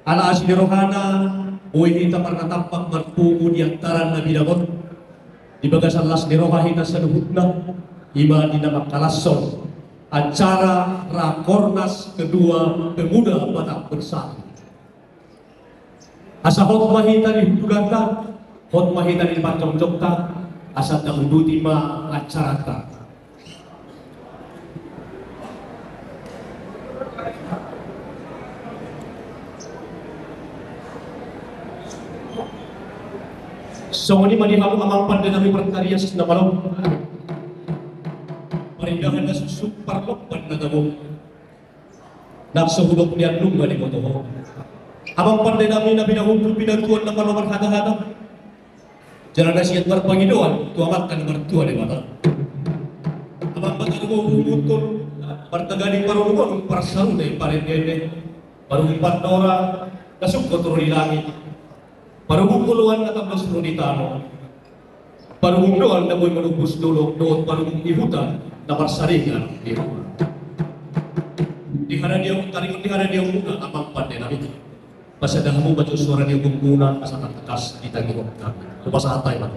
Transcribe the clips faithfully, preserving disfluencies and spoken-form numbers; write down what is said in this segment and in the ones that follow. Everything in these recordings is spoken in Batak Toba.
Ala asi ni rohana, boi hita marnatampak marpungu di antaran na binahen on. Di bagasan las ni roha hita saluhutna, i ma di na mangkalashon acara Rakornas kedua Pemuda Batak Bersatu. Asa hot ma hita di hundulanta, hot ma hita di parjongjongta, asa tauduti ma acaranta. Songon i ma di hamu amang pande nami partarias na malo. Parindahan na suksuk parlompan na tabo. Nang so hudok ni andung ma diboto ho. Amang pande nami na pinahumpul pinatuan na malo marhata-hata. Jala na siat marpangidoan tu Amanta na martua Debata. Amang pande nami, parhundul, martagadi parhundul, parsarunai parende-ende, parhundul pandora na sungkot ro di langit. Parhundul oloan na tangkas ro di tano. Parhundul doang na boi manombus dolok dohot parhundul ni huta na marsaringar di rumah. Di haradeon, taringot di haradeon muna amang pande nami. Pasada hamu ma jo suara ni ombun muna asa tangkas ditangihon hami. Hupasahat hami ma.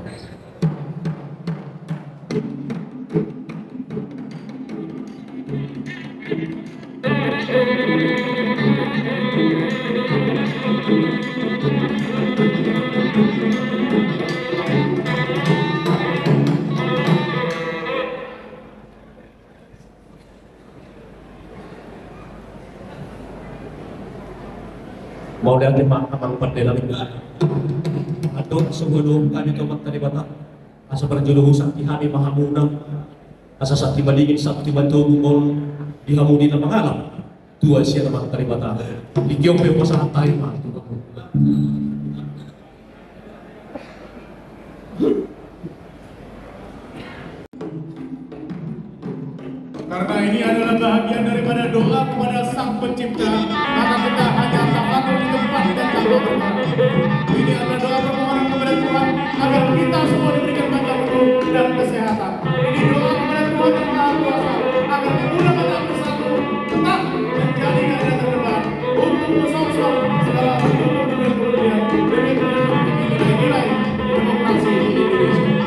Mauliate ma amang pande nami. Andorang so huadopi hami tu Amanta Debata. Asa parjolo husanti hami ma hamuna. Asa santi madingin santi matogu ma di hamu di na mangalap tua sian Amanta Debata. Ingkon pe hupasahat hami ma tu hamu. Karena ini adalah bahagian daripada doa kepada Sang Pencipta, maka kita hanya tafakur di tempat dan tak berdoa. Ini adalah doa permohonan kepada Tuhan agar kita semua diberikan panjang umur dan kesehatan. Ini doa kepada Tuhan yang Maha Kuasa agar pemuda Batak Bersatu tetap menjadi garda terdepan untuk menyokong segala bentuk kerugian demi menegakkan nilai-nilai demokrasi di Indonesia.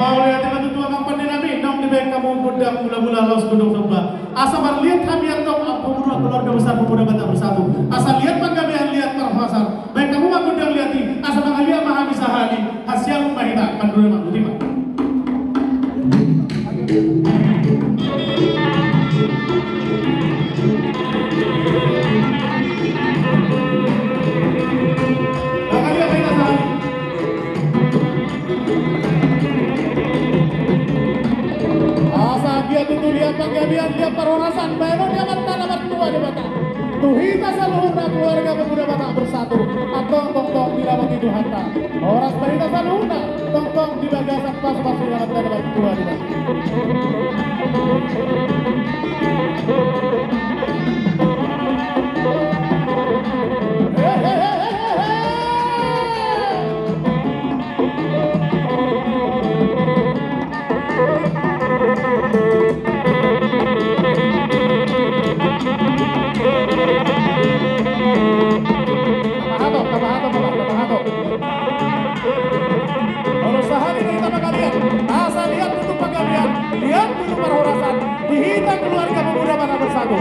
Mauliate ma tutu amang pande nami, naung dibaen hamu gondang mula-mula laos gondang somba. Asa marliat hami antong, Ampuruan, keluarga besar pemuda Batak Bersatu. Asa liat panggabean, liat parhorasan. Baen hamu ma gondang liat i, asa mangaliat ma hami sahali. Hasiangan ma hita, pandua ma, botima. Asa anggiat tutu liat panggabean, liat parhorasan, baenon ni Amanta na martua Debata. Tu hita saluhutna keluarga pemuda Batak Bersatu, antong tongtong dilamboti Tuhanta. Horas ma hita saluhutna, tongtong di bagasan pasupasu ni Amanta na martua Debata. Tapahato, tapahato, tapahato. Molo sahali do hita mangaliat, asa liat tutu panggabean, liat tutu parhorasan di hita keluarga pemuda Batak Bersatu.